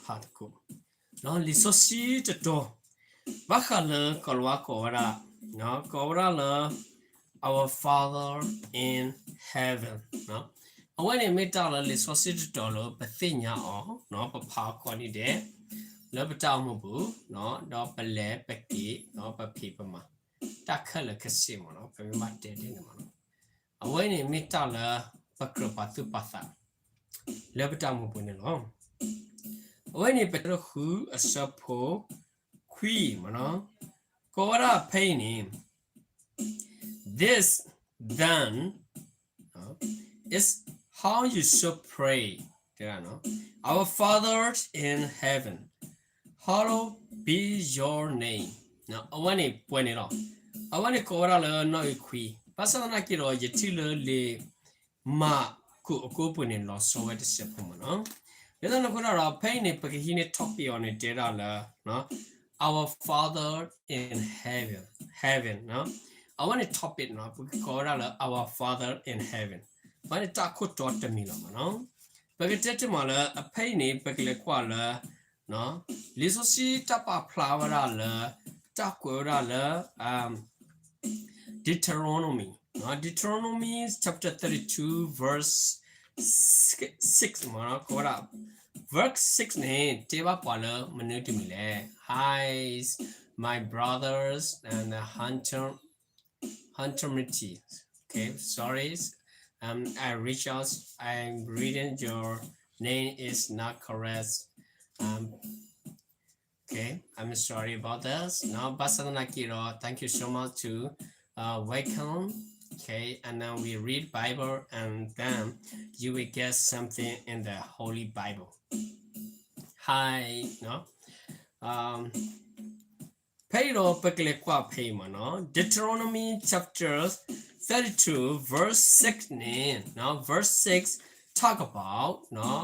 ပကလဲၤဖးသကိး လံာ်စီဆှံတတီၤ ဘၣ်ဃးလၢကိၤလၤဝါကိးဝဲဒၣ် ကိးဝဲဒၣ်လၢ Our Father in heaven. အဝဲန့ၣ်မ့ၢ်တၢ်လၢလံာ်စီဆှံတတီၤလၢပသ့ၣ်ညါအီၤ ပဖးအီၤကိးနံၤဒဲး လၢပတၢ်အိၣ်မူပူၤ ဒီးပလဲၤပက့ၤ ဒီးပဖံးပမၤ တၢ်ခဲလၢာ်ခဲဆ့မ့ၢ်နီၤ ပမ့ၢ်ဘၣ်တဲဒ်န့ၣ်မ့ၢ်နီၤ အဝဲန့ၣ်မ့ၢ်တၢ်လၢပကြၢးပာ်သူၣ်ပာ်သး လၢပတၢ်အိၣ်မူပူၤန့ၣ်လီၤ. အဝဲန့ၣ်ပတရၢဃုအဆၢဖိခွံမ့ၢ်နီၤ ကိးဝဲဒၣ်ဖဲအံၤန့ၣ် This then is how you should pray. Our Father in heaven, hallowed be your name. အဝဲန့ၣ်ပှဲၤန့ၣ်လီၤ. အဝဲန့ၣ်ကိးဝဲဒၣ်လၢနီၣ်ဂံၢ်ခွံ ဘၣ်ဆၣ်သနာ်က့ဒီး ယထံၣ်လၢလံာ်မၢ်ကူးအကိပူၤန့ၣ် လီၤဆီဝဲတစဲးဖိမ့ၢ်နီၤ. လၢတၢ်န့ၣ်အဃိဒီး ဖဲအံၤန့ၣ် ပကဟံးန့ၢ် topic အီၤန့ၣ် တဲဒၣ်လၢ Our Father in heaven, heaven အဝဲန့ၣ် topic နီၤ ပကကိးဝဲဒၣ်လၢ Our Father in heaven အဝဲန့ၣ်တၢ်ခိၣ်တီတမံၤလီၤမ့ၢ်နီၤ. ပကတဲတမံၤလၢ အဖဲအံၤန့ၣ် ပကလဲၤကွၢ်လၢ လံာ်စီဆှံတၢ်ပာ်ဖျါဝဲဒၣ်လၢ တၢ်ကွဲးဝဲဒၣ်လၢ Deuteronomy, Deuteronomy chapter thirty-two verse six မ့ၢ်နီၤ ကိးဝဲဒၣ် verse six န့ၣ် တဲဘၣ်ပှၤလၢမနုၤတမံၤလဲၣ်. Hi, my brothers and hunter, hunter miti. Okay, sorry. Um, I reach out. I'm reading your name is not correct. Um, Okay, I'm sorry about this. နီၤ ဘၣ်ဆၣ်သနာ်က့ဒီး thank you so much to uh, welcome. Okay, and then we read Bible and then you will get something in the Holy Bible. Hi, နီၤ um, ဖဲအံၤဒီးပကလဲၤကွၢ်ဖဲအံၤမ့ၢ်နီၤ Deuteronomy chapter thirty-two verse six န့ၣ် verse six talk about နီၤ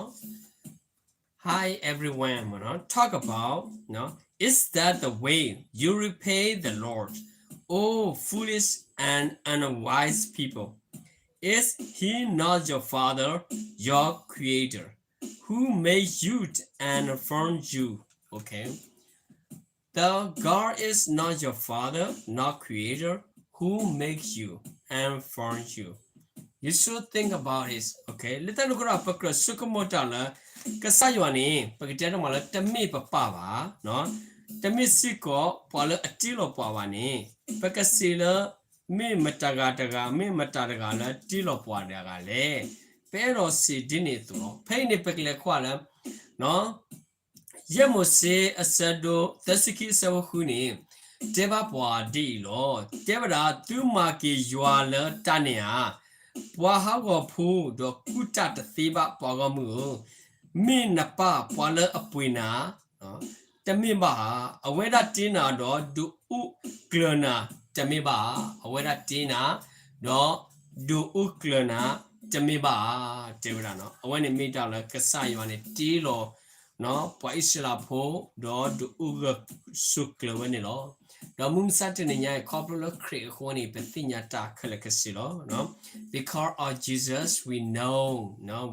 Hi everyone မ့ၢ်နီၤ talk about နီၤ is that the way you repay the Lord, O foolish and unwise people? Is he not your father, your creator, who made you and formed you? Okay. The God is not your father, not creator, who makes you and forms you. You should think about it. Okay, လၢတၢ်န့ၣ်အဃိဒီး ပကြၢးဆိကမိၣ်တၢ်လၢ ကစၢ်ယွၤန့ၣ် ပကတဲတမံၤလၢတမ့ၢ်ပပၢ်ဘၣ်, တမ့ၢ်စ့ၢ်ကီးပှၤလၢအတ့လီၤပှၤဘၣ်န့ၣ် ပကစံးလၢ မ့ၢ်မတၤတဂၤတဂၤ, မ့ၢ်မတၤတဂၤလၢတ့လီၤပှၤတဂၤလဲၣ်. ပအဲၣ်ဒိးစံးဒ်န့ၣ်အသိးလီၤ. ဖဲအံၤန့ၣ် ပကလဲၤကွၢ်လၢ ယဲၢ်မိၤၡ့အဆၢဒိၣ်သၢဆံခံအဆၢဖိဃုန့ၣ် တဲဘၣ်ပှၤဒ်အံၤလီၤ. တဲဝဲဒၣ် သုမၤက့ၤယွၤလၢတၢ်န့ၣ်ဧါ, ပှၤဟးဂီၤဖိဒီးကူၣ်တၢ်တသ့ဘၣ် ပှၤဂီၢ်မုၢ်ဧၢ, မ့ၢ်နပၢ်ပှၤလၢအပှ့ၤနၤ တမ့ၢ်ဘၣ်ဧါ. အဝဲဒၣ်တ့နၤဒီးဒုးအိၣ်ကျၢၤနၤတမ့ၢ်ဘၣ်ဧါ. အဝဲဒၣ်တ့နၤ ဒီးဒုးအိၣ်ကျၢၤနၤတမ့ၢ်ဘၣ်ဧါ. တဲဝဲဒၣ်နီၤ အဝဲန့ၣ်မ့ၢ်တၢ်လၢကစၢ်ယွၤန့ၣ်တ့လီၤ ပှၤအံၣ်စရ့လးဖိ ဒီးဒုးအိၣ်ဂၢၢ်ဆိးကျၢၤဝဲန့ၣ်လီၤ. ဒီးမုၢ်မဆါတနံၤညါအံၤ ခီဖျိလၢခရံာ်အဃိန့ၣ် ပသ့ၣ်ညါတၢ်ခဲလၢာ်ခဲဆ့လီၤ. Because of Jesus, we know,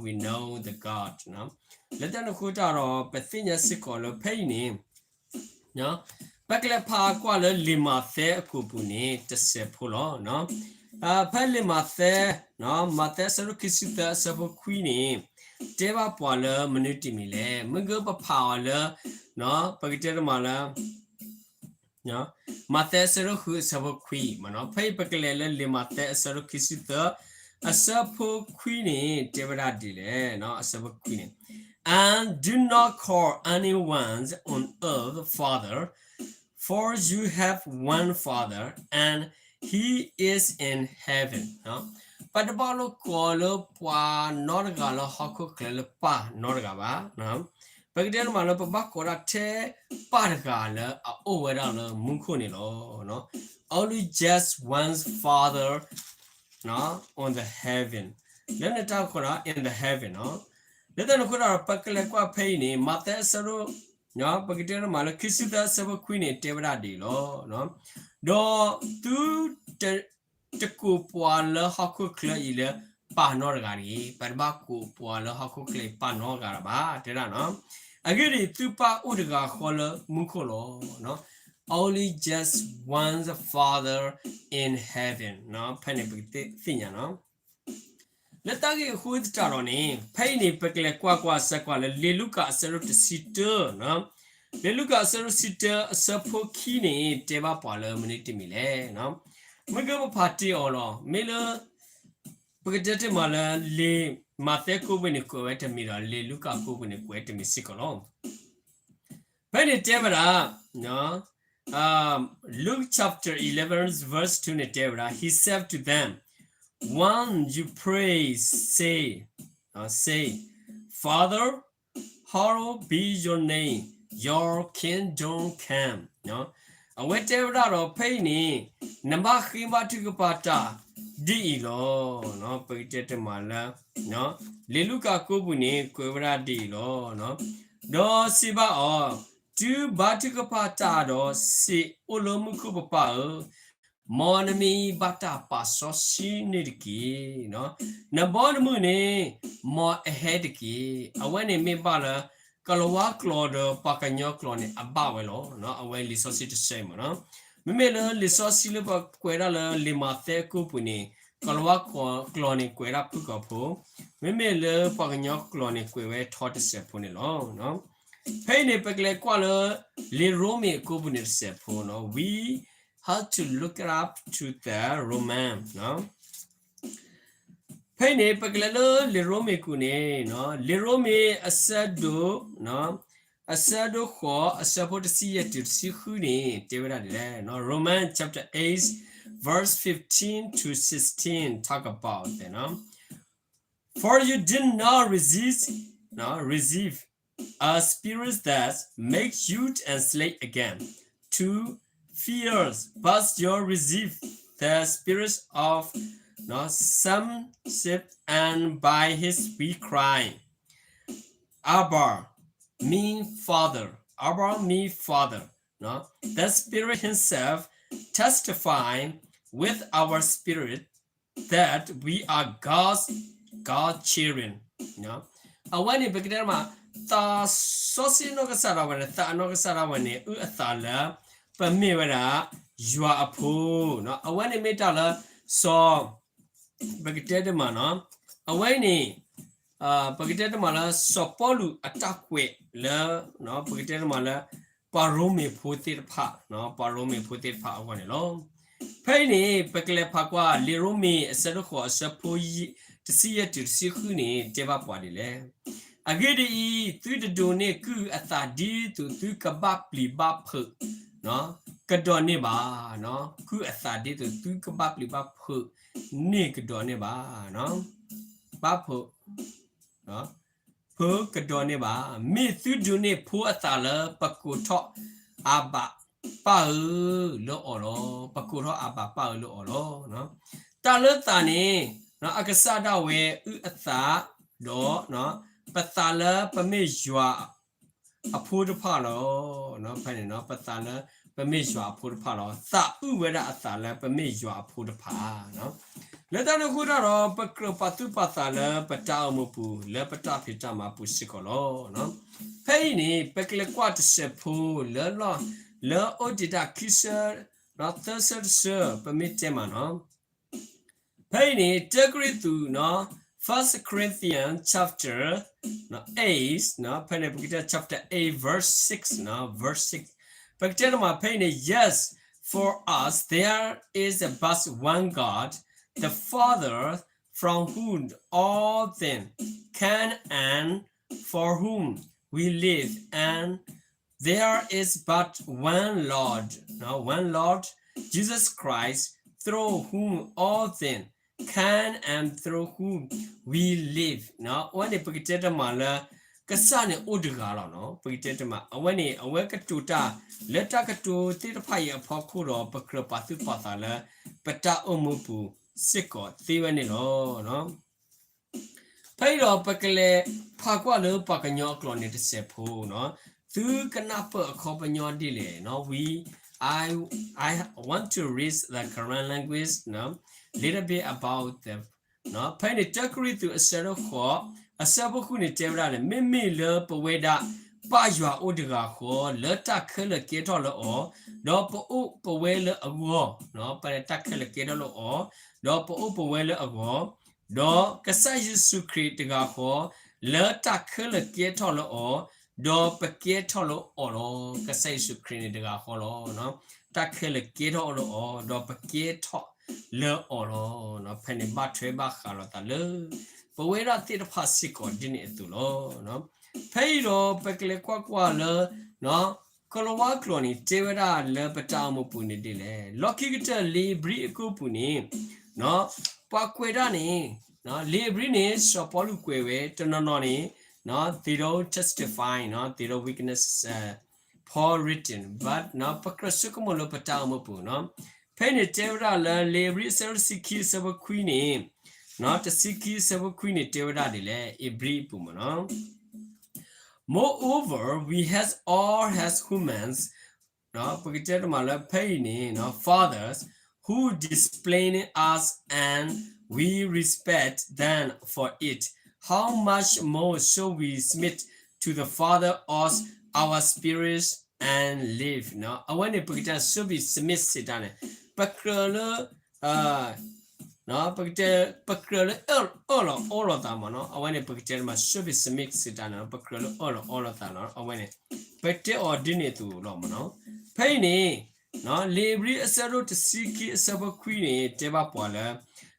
we know the God. လၢတၢ်န့ၣ်အဃိတၢ်ဒီး ပသ့ၣ်ညါစ့ၢ်ကီးလၢဖဲအံၤန့ၣ် ပကလဲၤဖးကွၢ်လၢလံာ်မးသဲအကိာ်ပူၤန့ၣ် တစဲးဖိလီၤ. ဖဲလံာ်မးသဲ, မးသဲအဆၢဒိၣ်ခံဆံသၢအဆၢဖိခွံန့ၣ် တဲဘၣ်ပှၤလၢမနုၤတမံၤလဲၣ်. မ့ၢ်ဂ့ၤပဖးအီၤလၢ ပကတဲတမံၤလၢ မးသဲအဆၢဒိၣ်ဃုအဆၢဖိခွံမ့ၢ်နီၤ. ဖဲအံၤပကလဲၤလၢလံာ်မးသဲအဆၢဒိၣ်ခံဆံသၢ အဆၢဖိခွံန့ၣ် တဲဝဲဒၣ်ဒ်လဲၣ်, အဆၢဖိခွံန့ၣ် And do not call anyone on earth father, for you have one Father, and he is in heaven. ပတဘၣ်လိာ်ကိးလၢပှၤနီတဂၤလၢဟီၣ်ခိၣ်ချၢလၢပၢ်နီတဂၤဘၣ်. ပကတဲတမံၤလၢပဘၣ်ကိးဒၣ်ထဲပၢ်တဂၤလၢအအိၣ်ဝဲဒၣ်လၢမူခိၣ်န့ၣ်လီၤ. Only just one Father on the heaven. လၢနတၢ်ခိၣ်ဒီး in the heaven နီၤ. လၢတၢ်န့ၣ်အဃိဒီး ပကလဲၤကွၢ်ဖဲအံၤန့ၣ် မးသဲအဆၢဒိၣ် ပကတဲတမံၤလၢခံဆံသၢအဆၢဖိခွံန့ၣ် တဲဝဲဒၣ်ဒ်အံၤလီၤ. ဒီးသုတ တကိးပှၤလၢဟီၣ်ခိၣ်ချၢအံၤလၢပၢ်နီတဂၤတဂ့ၤ. ပတဘၣ်ကိးပှၤလၢဟီၣ်ခိၣ်ချၢအံၤပၢ်နီတဂၤလၢၤဘၣ် တဲဒၣ်နီၤ. အဂ့ၢ်ဒ်အံၤ, သုပၢ်အိၣ်တဂၤဃီလၢမူခိၣ်လီၤ. Only just one Father in heaven. ဖဲန့ၣ်ပကသ့ၣ်ညါနီၤ. လၢတၢ်ဂ့ၢ်အဃိသတးဒီးန့ၣ်, ဖဲအံၤန့ၣ် ပကလဲၤကွၢ်ကွၢ်စဲးကွၢ်လၢ လံာ်လူၤကၣ်အဆၢဒိၣ်တဆံတၢ, လံာ်လူၤကၣ်အဆၢဒိၣ်တဆံတၢ အဆၢဖိခံန့ၣ် တဲဘၣ်ပှၤလၢမနုၤတမံၤလဲၣ်. မ့ၢ်ကပဖးတ့ၢ်အီၤလီၤ. မ့ၢ်လၢ ပကတဲတမံၤလၢ လံာ်မးသဲကိးပူၤန့ၣ် ကွဲးဝဲတမံၤဒီး လံာ်လူၤကၣ်ကိးပူၤန့ၣ် ကွဲးတမံၤစ့ၢ်ကီးလီၤ. ဖဲန့ၣ်တဲဝဲဒၣ်, Luke chapter eleven verse twoန့ၣ်တဲဝဲဒၣ်, He said to them, When you pray, say, say, Father, hallowed be your name, your kingdom come. အဝဲတဲဝဲဒၣ်ဒီး ဖဲအံၤန့ၣ် နဘၣ်ဃ့ဘါထုကဖၣ်တၢ်ဒ်အံၤလီၤ. ပကတဲတမံၤလၢ လံာ်လူၤကၣ်ကိးပူၤန့ၣ် ကွဲးဝဲဒၣ်ဒ်အံၤလီၤ. ဒီးစံးဘၣ်အီၤ, တုၤဘါထုကဖၣ်တၢ်ဒီးစံး, အိၣ်လၢမူခိၣ်ပပၢ်ဧၢ, မ်နမံၤဘၣ်တၢ်ပာ်စီဆှံန့ၣ်တက့ၢ်. နဘီနမုၢ်န့ၣ် မ်အဟဲတက့ၢ်. အဝဲန့ၣ်မ့ၢ်ဘၣ်လၢ ကိၤလၤဝါကျိာ်ဒီးပှၤကညီကျိာ်န့ၣ် အဘၣ်ဝဲလီၤ. အဝဲလံာ်စီဆှံတဆၢအံၤမ့ၢ်နီၤ. မ့မ့ၢ်လၢလံာ်စီဆှံလၢပကွဲးဒၣ်လၢလံာ်မးသဲအကိးပူၤန့ၣ် ကိၤလၤဝါကျိာ်န့ၣ် ကွဲးဒၣ်ဖုၣ်ကိာ်ဖိ, မ့မ့ၢ်လၢပှၤကညီကျိာ်န့ၣ် ကွဲးဝဲထီတစဲးဖိန့ၣ်လီၤ. ဖဲအံၤန့ၣ် ပကလဲၤကွၢ်လၢ လံာ်ရိမ့ၤအကိးပူၤန့ၣ်တစဲးဖိနီၤ. We have to look it up to the Roman. ဖဲအံၤန့ၣ် ပကလဲၤလၢလံာ်ရိမ့ၤအပူၤန့ၣ်, လံာ်ရိမ့ၤအဆၢဒိၣ်, အဆၢဒိၣ်ဃိး အဆၢဖိတဆံယဲၢ်တုၤတဆံဃုန့ၣ် တဲဝဲဒၣ်ဒ်လဲၣ်. Romans chapter eight, verse fifteen to sixteen talk about that. For you did not resist, receive a spirit that make you enslaved again to fears, but you receive the spirit of sonship, and by his we cry, Abba, me Father, Abba, me Father. The Spirit himself testify with our spirit that we are God's, God's children. အဝဲန့ၣ် ပကတဲမး သးစီဆှံနီၢ်ကစၢ်ဒၣ်ဝဲန့ၣ်, သးအနီၢ်ကစၢ်ဒၣ်ဝဲန့ၣ် အုၣ်အသးလၢ ပမ့ၢ်ဝဲဒၣ် ယွၤအဖိ, အဝဲန့ၣ်မ့ၢ်တၢ်လၢ စီၤ ပကတဲတမးနီၤ, အဝဲန့ၣ် ပကတဲတမးလၢ စီၤပီလူးအတၢ်ကွဲးလၢ ပကတဲတမးလၢ ပှၤရိမ့ၤဖိသ့ၣ်တဖၣ်, ပှၤရိမ့ၤဖိသ့ၣ်တဖၣ်အဂီၢ်န့ၣ်လီၤ. ဖဲအံၤန့ၣ် ပကလဲၤဖးကွၢ် လံာ်ရိမ့ၤအဆၢဒိၣ်ဃိး အဆၢဖိ တဆံယဲၢ်တုၤတဆံဃုန့ၣ် တဲဘၣ်ပှၤဒ်လဲၣ်. အဂ့ၢ်ဒ်အံၤ, သုတဒိးန့ၢ်ကုၢ်အသးဒ်သိးသုကဘၣ်ပျံၤဘၣ်ဖုး ကဒီးန့ၢ်ဘၣ်, ကုၢ်အသးဒ်သိးသုကဘၣ်ပျံၤဘၣ်ဖုးန့ၢ်ကဒီးန့ၢ်ဘၣ်, ဘၣ်ဖုး ဖုးကဒီးန့ၢ်ဘၣ်. မ့ၢ်သုဒိးန့ၢ်ဖိအသးလၢပကိးထီၣ်အၤဘၤပၢ်ဧၢ လၢအီၤလီၤ. ပကိးထီၣ်အၤဘၤပၢ်ဧၢ လၢအီၤလီၤ. တၢ်လၢသးန့ၣ် အကစၢ်ဒၣ်ဝဲအုၣ်အသး ဒီး ပသးလၢပမ့ၢ်ယွၤအဖိတဖၣ်လီၤ. ဖဲန့ၣ် ပသးလၢပမ့ၢ်ယွၤအဖိတဖၣ်လီၤ. သးအုၣ်ဝဲဒၣ်အသးလၢပမ့ၢ်ယွၤအဖိတဖၣ် လၢတၢ်န့ၣ်အဃိတၢ်ဒီး ပကြၢးပာ်သူၣ်ပာ်သးလၢပတၢ်အိၣ်မူပူၤ လၢပတၢ်ဖံးတၢ်မၤပူၤစ့ၢ်ကီးလီၤ. ဖဲအံၤန့ၣ် ပကလဲၤကွၢ်တစဲးဖိလၢ လၢအိၣ်တ့ၢ်တၢ်ခံဆၢ သၢဆၢတဆၢ ပမ့ၢ်တဲမးနီၤ. ဖဲအံၤန့ၣ် တၢကရံၣ်သူး First Corinthians chapter eight, ဖဲန့ၣ် ပကတဲ chapter eight, verse six, verse six. ပကတဲတမး ဖဲအံၤန့ၣ် Yes, for us there is but one God, the Father, from whom all things came and for whom we live, and there is but one Lord, one Lord, Jesus Christ, through whom all things came and through whom we live. အဝဲန့ၣ် ပကတဲတမးလၢ ကစၢ်န့ၣ်အိၣ်တဂၤလီၤနီၤ. ပကတဲတမး အဝဲန့ၣ် အဝဲကတိၤတၢ် လၢတၢ်ကတိၤသ့ၣ်တဖၣ်အံၤအဖီခိၣ်ဒီး ပကြၢးပာ်သူၣ်ပာ်သးလၢ ပတၢ်အိၣ်မူပူၤစ့ၢ်ကီးသ့ဝဲန့ၣ်လီၤ. ဖဲအံၤဒီး ပကလဲၤဖးကွၢ်လၢပှၤကညီအကျိာ်န့ၣ်တစဲးဖိနီၤ. သုကနၢ်ပၢၢ်အခီပညီဒ်လဲၣ်နီၤ. We, I, I want to read the Karen language, little bit about the, ဖဲန့ၣ် တၢကရံၣ်သူးအဆၢဒိၣ်ဃိး အဆၢဖိဃုန့ၣ်တဲဝဲဒၣ်န့ၣ် မ့မ့ၢ်လၢပဝဲဒၣ် ပၢ်ယွၤအိၣ်တဂၤဃီ လၢတၢ်ခဲလၢာ်ကဲထီၣ်လၢအီၤ, ဒီးပအိၣ်ပဝဲလၢအဂီၢ်, ပတၢ်ခဲလၢာ်ကဲထီၣ်လၢအီၤ, ဒီးပအိၣ်ပဝဲလၢအဂီၢ်, ဒီးကစၢ်ယ့ၣ်ၡူးခရံာ်တဂၤဃီ လၢတၢ်ခဲလၢာ်ကဲထီၣ်လၢအီၤ, ဒီးပကဲထီၣ်လၢအီၤလီၤ. ကစၢ်ယ့ၣ်ၡူးခရံာ်န့ၣ်တဂၤဃီလီၤ. တၢ်ခဲလၢာ်ကဲထီၣ်လၢအီၤ ဒီးပကဲထီၣ်လၢအီၤလီၤ. ဖဲန့ၣ်ဘၣ်ထွဲဘၣ်ဃးလိာ်သးလၢ ပဝဲဒၣ်သ့ၣ်တဖၣ်စ့ၢ်ကီးဒ်န့ၣ်အသိးလီၤ. ဖဲအံၤဒီးပကလဲၤကွၢ်ကွၢ်လၢ ကလၤဝါကျိာ်န့ၣ် တဲဝဲဒၣ်လၢပတၢ်အိၣ်မူပူၤန့ၣ်ဒ်လဲၣ်. လီၢ်ခံကတၢၢ်လံာ်ဧ့ၤဘြံၤအကိာ်ပူၤန့ၣ် ပှၤကွဲးတၢ်န့ၣ် လံာ်ဧ့ၤဘြံၤန့ၣ် စီၤပီလူးကွဲးဝဲ တနီၤနီၤန့ၣ် they don't testify, they don't witness Paul written, but ပကြၢးဆိကမိၣ်လၢပတၢ်အိၣ်မူပူၤနီၤ. ဖဲအံၤန့ၣ်တဲဝဲဒၣ်လၢလံာ်ဧ့ၤဘြံၤအဆၢတဆံခံအဆၢဖိခွံန့ၣ် တဆံခံအဆၢဖိခွံန့ၣ် တဲဝဲဒၣ်ဒ်လဲၣ်, ဧ့ၤဘြံၤအပူၤမ့ၢ်နီၤ. Moreover, we have all as humans, ပကတဲတမးလၢဖဲအံၤန့ၣ် fathers who discipline us and we respect them for it. How much more should we submit to the Father of our spirits and live? အဝဲန့ၣ်ပကတဲ should we submit စံးတၢ်န့ၣ် ပကြၢးလၢ ပကတဲ ပကြၢးလၢအၢၣ်လီၤအီလီၤသးမ့ၢ်နီၤ. အဝဲန့ၣ်ပကတဲတမး should we submit စံးတၢ်န့ၣ် ပကြၢးလၢအၢၣ်လီၤအီလီၤသးလီၤ. အဝဲန့ၣ် ပတဲအီၤဒ်န့ၣ်အသိးလီၤမ့ၢ်နီၤ. ဖဲအံၤန့ၣ် လံာ်ဧ့ၤဘြံၤအဆၢဒိၣ်တဆံခံအဆၢဖိခွံန့ၣ် တဲဘၣ်ပှၤလၢ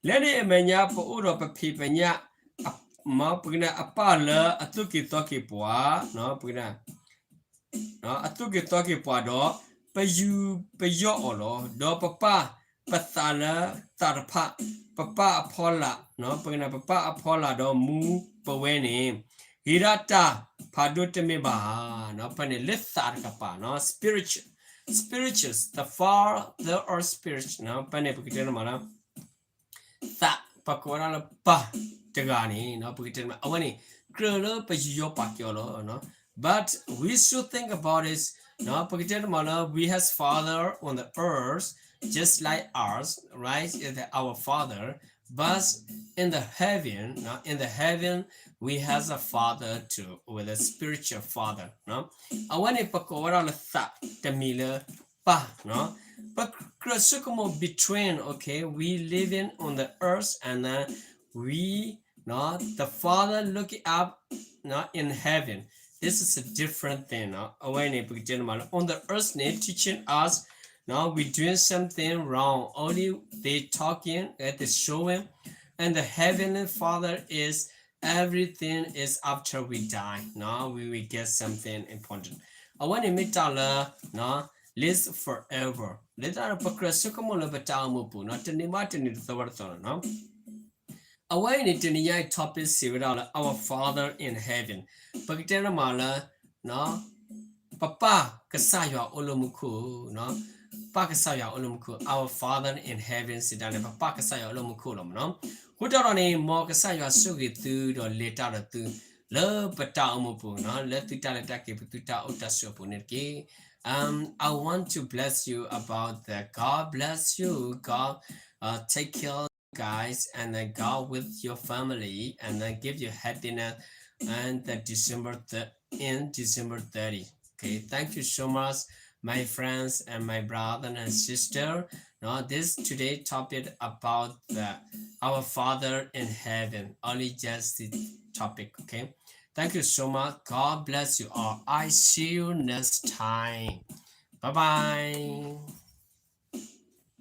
လၢန့ၣ်အမဲာ်ညါ ပအိၣ်ဒီးပဖံးပညၣ် ပကတဲအပၢ်လၢအသိၣ်က့ၤသီက့ၤပှၤ ပကတဲ အသိၣ်က့ၤသီက့ၤပှၤဒီး ပယူၤပယီၣ်အီၤလီၤ. ဒီးပပာ်ပသးလၢသးတဖၣ်, ပပာ်အဖီလာ်, ပကတဲ ပပာ်အဖီလာ်ဒီးမူပဝဲန့ၣ် ဂ့ၤဒၣ်တၢ်ဖးဒိၣ်တမ့ၢ်ဘၣ်ဧါ. ဖဲန့ၣ်လၢသးတကပၤနီၤ spiritual, spiritual, the father of spirit ဖဲန့ၣ်ပကတဲတမးလၢ သး ပှၤကိးဝဲဒၣ်လၢပၢ်တဂၤန့ၣ် ပကတဲတမး အဝဲန့ၣ် ကြၢးလၢပယူးယီၣ်ပာ်ကဲအီၤလီၤ. But we should think about it, ပကတဲတမးလၢ we have Father on the earth just like us, right? Is our Father, but in the heaven, in the heaven, we have a Father too, with a spiritual Father. အဝဲန့ၣ်ပကိးဝဲဒၣ်လၢသးတမံၤလၢ ပၢ်, ပကြၢးဆိကမိၣ် between, okay, we living on the earth and then we, the Father looking up in heaven. This is a different thing. အဝဲန့ၣ် ပကတဲတမးလၢ on the earth န့ၣ် teaching us, we doing something wrong. Only they talking, they showing. And the heavenly Father is everything is after we die. We will get something important. အဝဲန့ၣ်မ့ၢ်တၢ်လၢ lives forever. လၢတၢ်ပကြၢးဆိကမိၣ်လၢပတၢ်အိၣ်မူပူၤ တနံၤဘၣ်တနံၤတသီဘၣ်တသီလီၤ. အဝဲအံၤန့ၣ် တနံၤညါအံၤ topic စံးဝဲဒၣ်လၢ our Father in heaven. ပကတဲတမးလၢ ပပၢ်ကစၢ်ယွၤအိၣ်လၢမူခိၣ်, ပၢ်ကစၢ်ယွၤအိၣ်လၢမူခိၣ် our Father in heaven စံးတၢ်န့ၣ် ပပၢ်ကစၢ်ယွၤအိၣ်လၢမူခိၣ်လီၤမ့ၢ်နီၤ. အဃိတၢ်ဒီးန့ၣ် မ်ကစၢ်ယွၤဆိၣ်ဂ့ၤသုဒီးလဲၤတၢ်ဒီးသု လၢပတၢ်အိၣ်မူပူၤနီၤ လၢသုတၢ်လဲၤတၢ်က့ၤ ပသုတၢ်အိၣ်တၢ်ဆိးအပူၤန့ၣ်တက့ၢ်. Um, I want to bless you about the God bless you, God, uh, take care of you guys, and then God with your family, and then give you happiness and the December th- in December thirty. Okay, thank you so much, my friends and my brother and sister. Now, this today topic about the our Father in heaven, only just the topic. Okay, thank you so much. God bless you all. I see you next time. Bye bye.